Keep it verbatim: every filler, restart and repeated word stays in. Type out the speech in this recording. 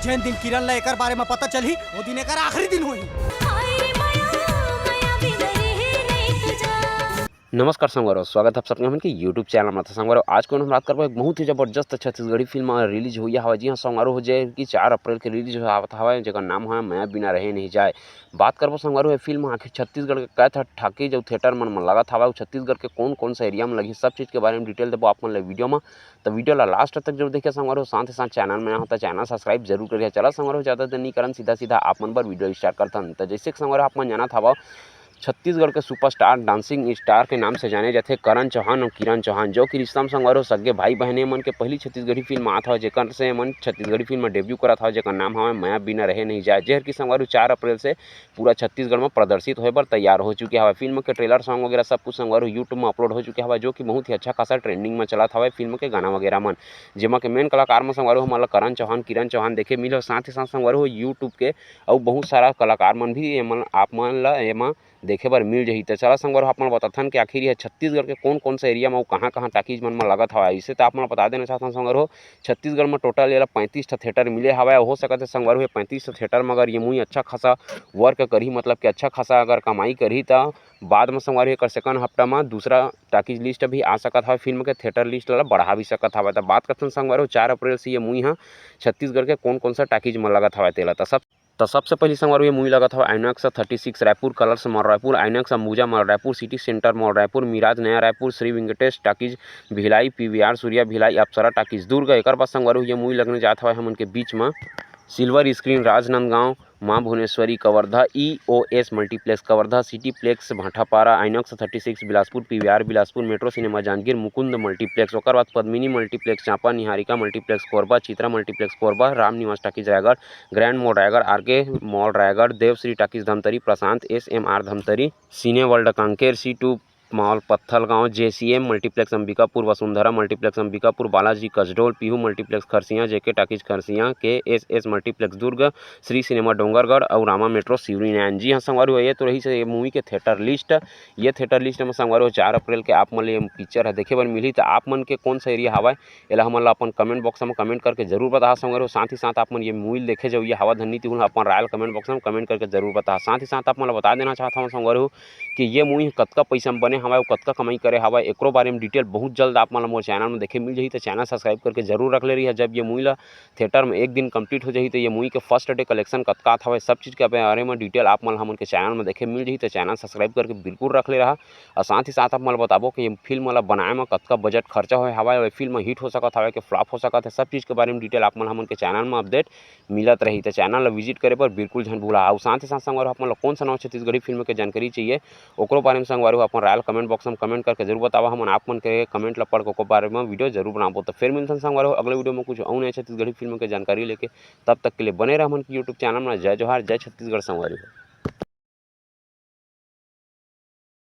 जेन दिन किरण ला एकर बारे म पता चलही, वो दिन एकर आखिरी दिन होही। नमस्कार संगवारो, स्वागत है आप सबके हमन के YouTube चैनल में। तो संगवारो, आज को हम बात करबो एक बहुत ही जबरदस्त छत्तीसगढ़ी फिल्म रिलीज हुई हवा। जी हाँ संगवारो, हो जाए कि चार अप्रैल के रिलीज हो आवत हवा, जेकर नाम है मैं बिना रहे नहीं जाए। बात करबो संगवारो, ये फिल्म आखिर छत्तीसगढ़ के कै ठा ठाकीज अउ थिएटर मन में लगत हवा, अउ छत्तीसगढ़ के कौन कौन सा एरिया में लगी, सब चीज के बारे में डिटेल देबो आप मन ले वीडियो में। तो वीडियो ला लास्ट तक जरूर देखिए संगवारो, साथ ही साथ चैनल में हो तो चैनल सब्सक्राइब जरूर करिए। चला संगवारो, ज्यादा देर नहीं करन, सीधा सीधा आप मन बर वीडियो स्टार्ट करथन। तो जैसे कि संगवारो आप मन जानत हवा, छत्तीसगढ़ के सुपरस्टार डांसिंग स्टार के नाम से जाने जाथे करण चौहान और किरण चौहान, जो कि रिश्ता में संगवारो सगे भाई बहने मन के पहली छत्तीसगढ़ी फिल्म आत हवय, जेकर से मन छत्तीसगढ़ी फिल्म में डेब्यू करत हवय, जेकर नाम हवय मया बिना रहे नहीं जाए, जेहर की संगवारो चार अप्रैल से पूरा छत्तीसगढ़ में प्रदर्शित होए बर तैयार हो चुके हवय। फिल्म के ट्रेलर सॉन्ग वगैरह सब कुछ संगवारो YouTube में अपलोड हो चुके हवय, जो कि बहुत ही अच्छा खासा ट्रेंडिंग में चलत हवय फिल्म के गाना वगैरह मन, जेमा के मेन कलाकार में संगवारो हमन ला करण चौहान, किरण चौहान देखे मिलो, साथ ही साथ संगवारो YouTube के अउ बहुत सारा कलाकार मन भी एमन आप मन ला एमा देखे बर मिल जही। त चला संगवारो, आप मन बताथन कि आखिर यह छत्तीसगढ़ के कौन कौन सा एरिया में अउ कहाँ कहाँ टाकीज मन में लगत हवय। इसे तो आप मन बता देना चाहत हन संगवारो, छत्तीसगढ़ में टोटल एला पैंतीस ठा थिएटर मिले हवय। हो सकत है संगवारो, ये पैंतीस ठा थिएटर में अगर ये मूवी अच्छा खासा वर्क करही, मतलब कि अच्छा खासा अगर कमाई करही, त बाद में संगवारो एकर सेकंड हफ्ता में दूसरा टाकीज लिस्ट भी आ सकत हवय, फिल्म के थिएटर लिस्ट ला बढ़ा भी सकत हवय। त बात करथन संगवारो, चार अप्रैल से ये मूवी ह छत्तीसगढ़ के कौन कौन सा टाकीज में लगत हवय तेला। त सब त सबसे पहली संगवारो ये मूवी लगत हवय Inox thirty six Raipur, colours mall Raipur, Inox Ambuja mall Raipur, city centre mall Raipur, Miraj Naya Raipur, Shri Venkatesh talkies Bhilai, PVR Surya Bhilai, Apsara talkies Durg. एकर बाद संगवारो ये मूवी लगने जात हवय हमन के बीच में सिल्वर स्क्रीन राजनांदगांव, माँ Bhuvaneshwari Kawardha, EOS multiplex Kawardha, cityplex Bhatapara, INOX thirty six Bilaspur, PVR Bilaspur, metro cinema Janjgir, Mukund multiplex, ओकर बाद Padmini multiplex Champa, Niharika multiplex Korba, Chitra multiplex Korba, Ram Niwas talkies Raigarh, grand mall Raigarh, RK mall Raigarh, Devshree talkies Dhamtari, Prashant SMR Dhamtari, cine world Kanker, C two mall Pathalgaon, JCM multiplex Ambikapur, Vasundhara multiplex Ambikapur, Balaji Kasdol, Pihu multiplex Kharsia, JK talkies Kharsia, KSS multiplex Durg, Shri cinema Dongargarh अउ Rama metro Shivrinarayan. जी हाँ संगवारी हो, ये तो रही से ये मूवी के थिएटर लिस्ट। ये थिएटर लिस्ट में संगवारी हो, चार अप्रैल के आप मन ले ये पिक्चर ह देखे बर मिलही। त आप मन के कौन सा एरिया हवय, एला हमन ला अपन कमेंट बॉक्स में कमेंट करके जरूर बताहा संगवारी हो। साथ ही साथ आप मन ये मूवी देखे जइया हवा धन्नी तिहुन ला अपन राय ल कमेंट बॉक्स में कमेंट करके जरूर बताहा। साथ ही साथ आप मन ला बता देना चाहत हवं संगवारी हो कि ये मूवी कतका पैसा में बने हवय अउ कतका कमाई करे हवय, एकरो बारे में डिटेल बहुत जल्द आप मन ला मोर चैनल में देखे मिल जही। त चैनल सब्सक्राइब करके जरूर रख ले रही है। जब ये मूवी ला थिएटर में एक दिन कंप्लीट हो जही, त ये मूवी के फर्स्ट डे कलेक्शन कतका आत हवय, सब चीज के बारे में डिटेल आप मन ला हमन के चैनल में देखे मिल जही। त चैनल सब्सक्राइब करके बिल्कुल रख ले रहा। अउ साथ ही साथ आप मन ला बताबो कि ये फिल्म ला बनाए में कतका बजट खर्चा होए हवय, ये फिल्म हिट हो सकत हवय कि फ्लॉप हो सकत है, सब चीज के बारे में डिटेल आप मन ला हमन के चैनल में अपडेट मिलत रही। त चैनल ला विजिट करे बर बिल्कुल झन भूला। अउ साथ ही साथ संगवारी हो, आप मन ला कौन सा नवा छत्तीसगढ़ी फिल्म के जानकारी चाहिए, ओकरो बारे में संगवारी हो अपन राय ल कमेंट बॉक्स में कमेंट करके जरूर बतावा। हमन आप मन के कमेंट ला पढ़ के ओकर बारे में वीडियो जरूर बनाबो। त फिर मिलथन संगवारी हो अगले वीडियो में कुछ अउ नया छत्तीसगढ़ी फिल्म के जानकारी लेके। तब तक के लिए बने रह हमन के YouTube चैनल में। जय जोहार, जय छत्तीसगढ़ संगवारी हो।